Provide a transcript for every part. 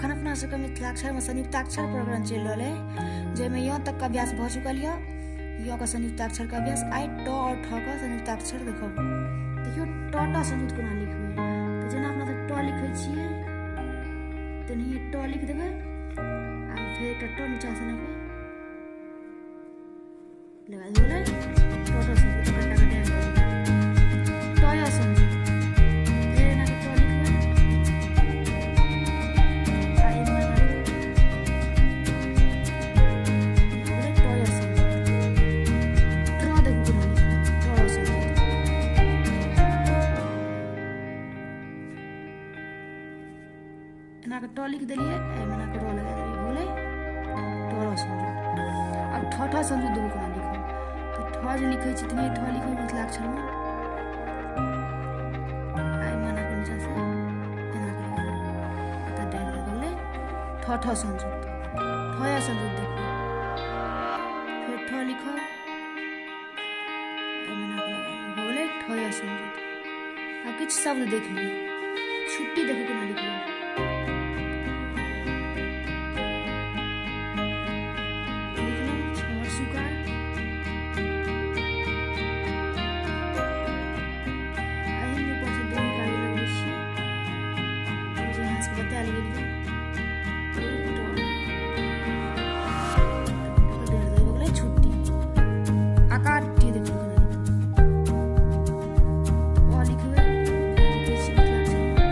अखन अपना सबके मिथिलाक्षरमे संयुक्ताक्षर प्रकरण चलि रहल अइ, जाहिमे य तक के अभ्यास भऽ चुकल यऽ। य के संयुक्ताक्षर के अभ्यास आइ ट आओर ठ के संयुक्ताक्षर देखब। देखियौ ट ट संयुक्त कोना लिखबै। तऽ जेना अपना सब ट लिखै छियै तेनाहिए ट लिख देबै आ फेर एकटा ट नीचाँसँ एना कऽ लगा देबै। ट ट संयुक्त कट्टा कट्टा ट य संयुक्त। फेर एना कऽ ट लिखबै आ एहिमे एना कऽ भऽ गेलै ट य संयुक्त। ट्र देखू कोना लिखबै, ट र संयुक्त। एना कऽ ट लिख देलियै, एहिमे एना कऽ र लगा देलियै, भऽ गेलै ट र संयुक्त। आब ठ ठ संयुक्त देखू कोना लिखब। तऽ ठ जे लिखै छी तेनाही ठ लिखबै मिथिलाक्षरमे आ एहिमे एना कऽ नीचाँसँ एना कऽ लगा देबै, एतऽ डालि दऽ गेलै ठ ठ संयुक्त। ठ या संयुक्त देखू, फेर ठ लिखब, एहिमे एना कऽ लगा देबै, भऽ गेलै ठ या संयुक्त। आब किछु शब्द देख लियौ। छुट्टी देखू कोना लिखबै। लिखलहुँ छर सुकार आ एहिमे ऊपरसँ दीर्घ लगबै छियै, जे अहाँ सबके बतायल गेल यऽ। भऽ गेलै छुट्टी। आकार टी देखू कोना लिखबै। अ लिखबै, लिखै छी मिथिलाक्षरमे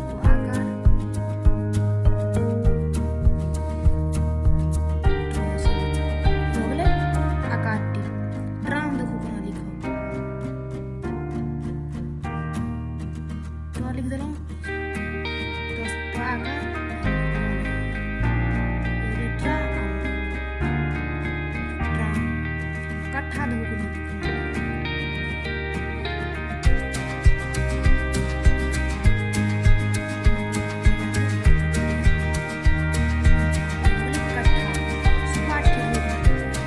ओ आकार भऽ गेलै आकार टी। ड्राम देखू कोना लिखब। ट लिख देलहुँ, ट आकार ट्रा ड्राम। कट्ठा देखू कोना लिखब। कट्ठा। सुपाठी देखू कोना लिखब।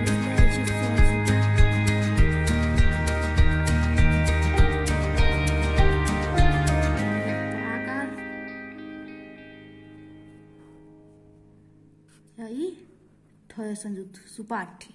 लिखने छी सुपाठी। आकार ई ठ संयुक्त सुपाठी।